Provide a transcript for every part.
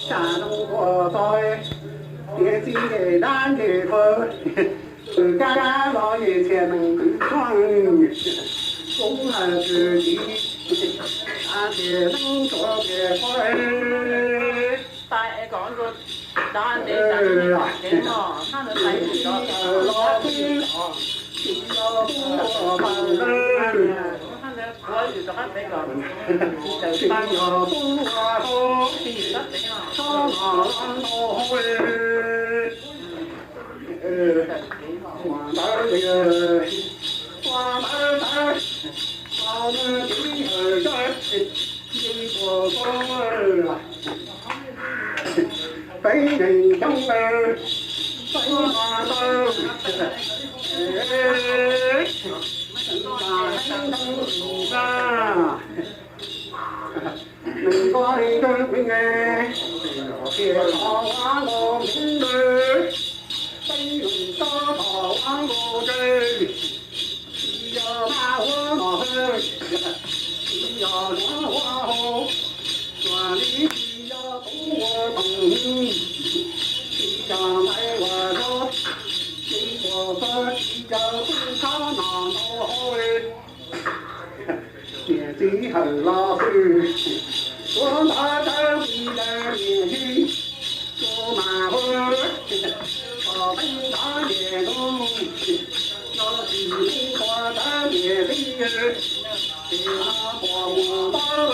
Tsam zoo ua txog, tiam sis nce dab nce qhawv, kab kab los yej txhia neeg twb tshuaj, kub hawm tswv tsis, tas tias neeb tsuav tias qhov es, tais es kom ntua, da ntev tas ntev mos, hab nws tais tsis los twb, tsis los tub ua paug lawm, hab nws qhuav yus rov qab pem kom tsis tawm pab, tsis tawm pab tsob los ntau hauv. Ua ntawd, ua ntawd ntawd, ua ntawd tiv hawm zaj, tiv ua koj, peb neeg coob, peb ma tawg, neeg nqa neeg nqawd pheej, tias thov ua nkaus ntawd, peb neeg txhob thov ua nkaus tsawg, tsis yog maj huab no hawb, tsis yog luag huab hau, tsuas li tsis yog tub ua toom hwj, tsis yog nqaij ua zog, tsis ua fawb, tsis yog tub txhob no ntau hauv. Niam txiv hawm los xwb, tuav ntawv tawv li daws niam txiv, tus mas hu, kom peb ntawv niam tus, yog tsis peb tua tawv niam txiv, ces no puas mus tawv,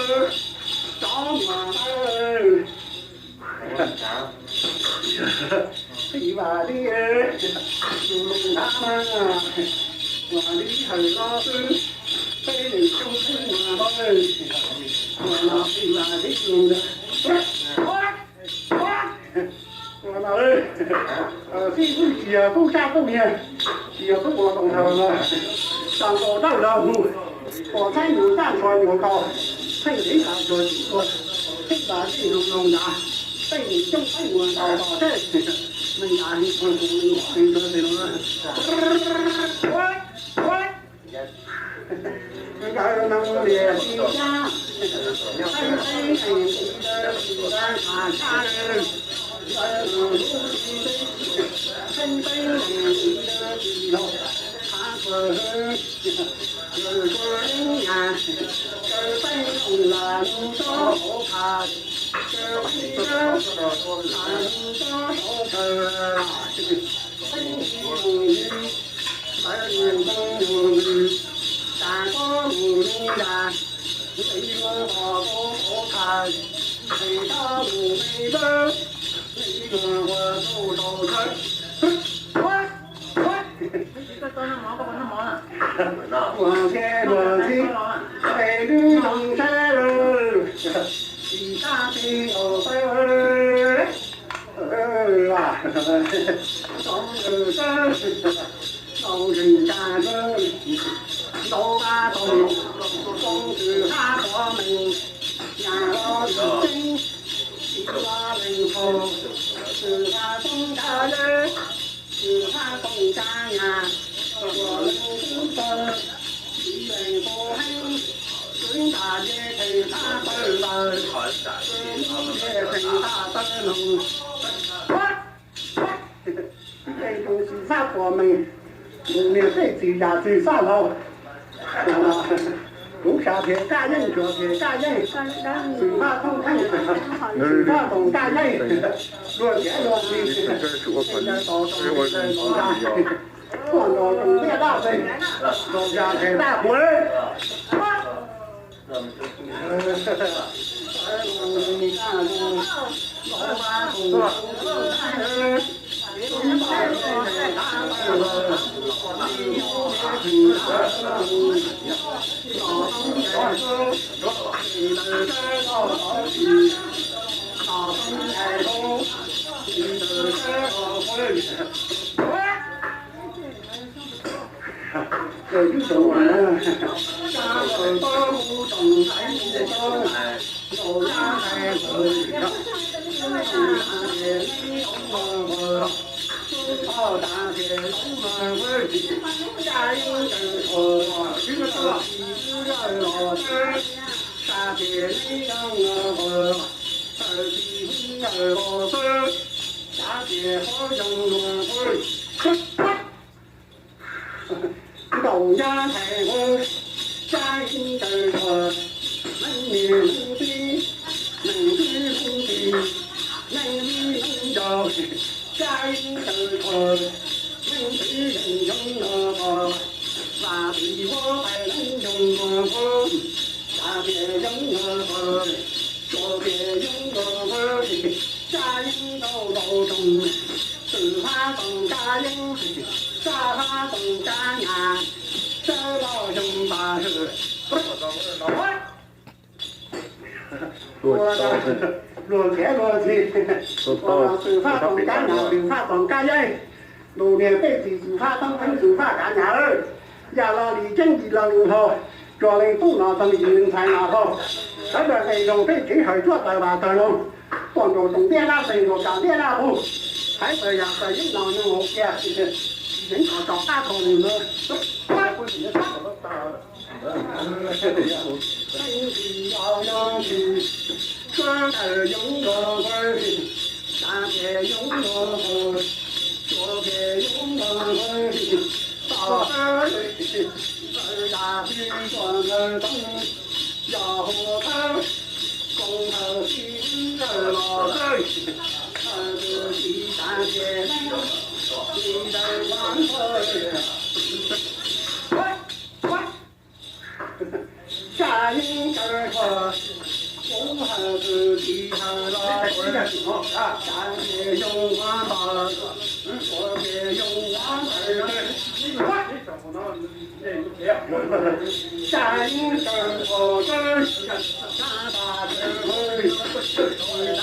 rov mus tawv. Qhib vas li, tus lus nrad mas, vas li hawm los xwb, peb neeg coob xwb mas, ua no qhib vas li lus nrad. Ua no, qhib xwb tsis yog tub sab tub nyiag, tsis yog tub ua toom haus no, tau nkaus dawb los mus, ua txhaib mus txaj ntsho nyuag nkaus, pheej dev tas tsuag tsis ua, qhib vas li lus nrad, peb neeg coob peb mus ntaus tom teb, neeg tas heev tsuag tus neeg phem tsuag tes no. Nkawd neeg liam tsis cab, pheej pheej neeg tsis daws tsis daws qhov tshaj, nkawd tus hlub tsis teb, pheej pheej neeg tsis daws tsis daws qhov tshaj, nkawd tsuas leej nyas, nkawd pheej mus lam mus txog hauv qhas, nkawd pheej lam mus txog hauv kawg, pheej mus mus li, lawv mus mus mus, tas kob mus li ntas, nqis mus qhov kob hauv qhas, nqis kob mus li npawg, nqis mus ua txuj tau tshawb. Ua ntiag ua ntxhib, es lub zoo sab lawm, tsis sab tsis aus tawb, tau lwm sab, tau zeeg tsa tawb, ntau kab tau, tau txwm hab pov meej, yam los tsis tseeb, tsis los leej thaum, txwm hab txoob tsa lawm, txwm hab txoob tsa nyas, tsuas leej tub tawg, tsis leej tub heev, txwv ntas nce theem hab tawg lawm, txwv nce theem hab tawg noog. Tej tus tsis txhob pom meej, tus niag tej txiv yam tsis txhob laug. Kuv xav tias kaj yeej, tsuas tias kaj yeej, tsis txhob thooj theej, tsis txhob toom kaj yeej, luag tiav luag txiv, tos tos tos ntag, tuaj nrog toom tiaj daj teg, nrog yas teg daj huv. Ces twb tau ua na, sab lawm tau mus tsoom ntxhais mus tau, ntaus yaj ntxhais ntxawm, tub txhob tas ces lub mas vwj, yaj yeej tseem tshuav, twb tau tsis twb lawj los tawb, tas ces neb yeej mus, tawm tsis Ntawm los xwb, xav tias qhov zoo luag xwb. Ntaus nyab ntxhais hu, tsa ib ncaws khuas, neeg niam neeg txiv, neeg tub neeg ki, neeg viv neeg ncaus, tsa ib ncaws khuas, neeg txiv zeej zoo luag khuas, vam txim huab tais neeg zoo luag khuas, xav tias zoo luag khuas, tsuas tias zoo luag khuas, tsa yeeb ntau ntau roog, twm hab toom kab yeeb, tsa hab toom kab nyab, sawv los xyoo pas hwm. Luag nrhiav luag ntxhi, twm hab toom kab nyab, twm hab toom kab yeeb, ntus niag peb txiv twm hab toob theeb twm hab kav nyab, yam lo li ceeb yim lo li hlau, tsuas leej tub no txeeg yim leej ntxhais no hlau, sawv daws nqe zoo peb kev hawm cuab taws vas taws loog, tuaj nraum zoov liab dab teg nraum tsam liab dab qug, haiv taws yam taws yeeb no nyob hauv kiag, yeeb tso tso qab thaum nws na. Tsa yeeb kaw kho, kuv hawm kwv tij hawm los, tsa ces yoo ua npog, ua ces yoo ua ntawd. Tsa yeeb kaw kho, tsa tas kaw hawm,